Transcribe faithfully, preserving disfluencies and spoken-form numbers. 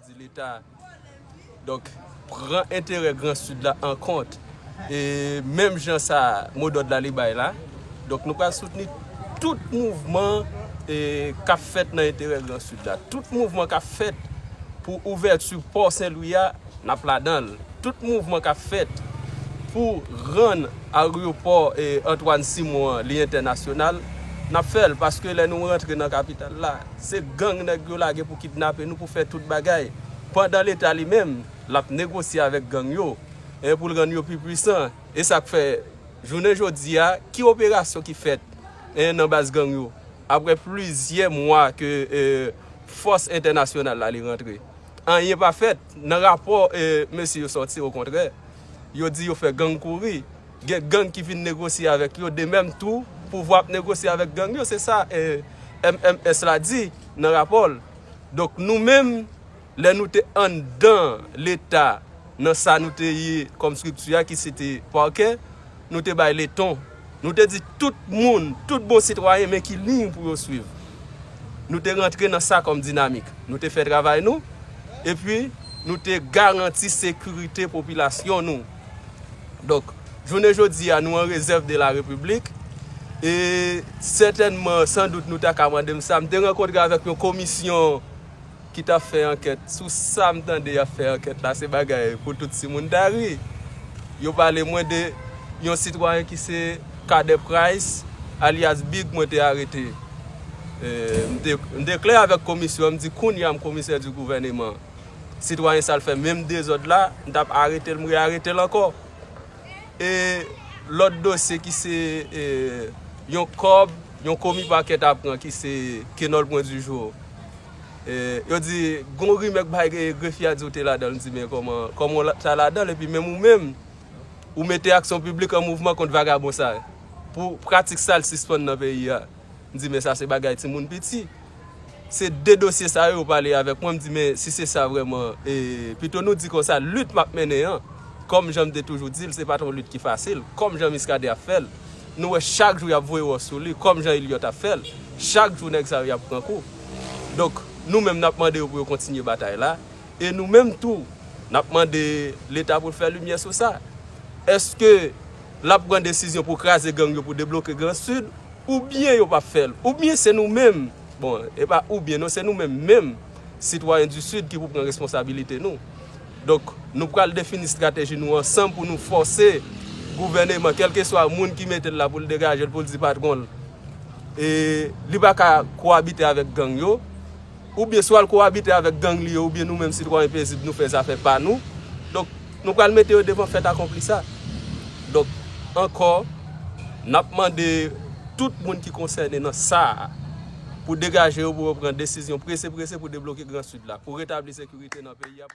Di Leta, donk, pran enterè Gran Sid la an kont. E menm jan sa modòd la li bay la. Donk, nou pral soutni tout mouvman, e, k ap fèt nan enterè Gran Sid la. Tout mouvman k ap fèt pou ouvèti pò Sen Lwi a, n ap ladan l. Tout mouvman k ap fèt pou rann aryopò, e, Antoine Simon an li entènasyonal, n ap fè l, paske lè nou rantre nan kapital la, se gang nèg yo lage pou kidnape nou, pou fè tout bagay. Pandan Leta li menm, l ap negosye avèk gang yo, e, pou l rann yo pi pwisan. E sa k fè, jounen jodi a, ki operasyon ki fèt, e, nan baz gang yo? Apre plizyè mwa ke, e, fòs entènasyonal la li rantre, anyen pa fèt. Nan rapò, e, mesye yo sòti, okontrè, yo di yo fè gang kouri. Gen gang ki vin negosye avèk yo, de menm tou, pouvwa ap negosye avèk gang yo. Se sa, e, M M S la di nan rapò l. Donk, nou menm, lè nou te anndan Leta, nan sa nou te ye kòm estrikti a, ki se te pakè, nou te bay leton. Nou te di tout moun, tout bon sitwayen, men ki liy pou yo swiv. Nou te rantre nan sa kòm dinamik. Nou te fè travay nou, epi nou te garanti sekirite popilasyon nou. Donk, jounen jodi a, nou an rezèv de la Repiblik, e sètènman, sandout, nou ta ka mande m sa. M te rankontre avèk yon komisyon ki t ap fè ankèt. Sou sa m tande y ap fè ankèt la, se bagay pou tout timoun ta ri. Yo pale mwen de yon sitwayen ki se Cadet Price, alyas Big, mwen te arete. E, m te, m te klè avèk komisyon an, m di, "Kounye a m komisè di gouvèneman. Sitwayen sa l fè menm dezòd la, m t ap arete l, m rearete l ankò." E lòt dosye ki se, e, yon kòb, yon komi pakè ta pran ki se Kenòl Pwen di Jou. E, yo di, gon rimè k bay grefye a di w te ladan l. M di, "Men kòman, kòman w la- ta ladan l? Epi menm ou menm, ou mete aksyon piblik an mouvman kont vagabon sa, pou pratik sa l sispann nan peyi a." M di, "Men sa se bagay timoun piti." Se de dosye sa yo, yo pale avèk mwen, m di, "Men si se sa vrèman, e, pito nou di konsa, lit m ap mennen an, kòm jan m te toujou di l, se pa t yon lit ki fasil, kòm jan Muscadin ap fè l. Nou wè chak jou y ap voye wòch sou li, kòm jan Elliott ap fè l. Chak jou nèg sa yo y ap pran kou." Donk, nou menm n ap mande yo pou yo kontinye batay la, e nou menm tou, n ap mande Leta pou l fè limyè sou sa. Èske l ap pran desizyon pou kraze gang yo, pou debloke Gran Sid, oubyen yo p ap fè l? Oubyen se nou menm, bon, e pa oubyen non, se nou menm menm, sitwayen di Sid, ki pou pran responsabilite nou. Donk, nou pral defini estrateji nou ansanm pou nou fòse gouvèneman, kèlkeswa moun ki mete l la pou l degaje l, pou l di patwon l, e, li pa ka kowabite avèk gang yo, oubyen swa l kowabite avèk gang li yo, oubyen nou menm sitwayen pezib, nou fè zafè pa nou. Donk, nou pral mete yo devan fèt akonpli sa. Donk, ankò, n ap mande tout moun ki konsène nan sa a pou degaje yo, pou yo pran desizyon prese prese pou debloke Gran Sid la, pou retabli sekirite nan peyi a.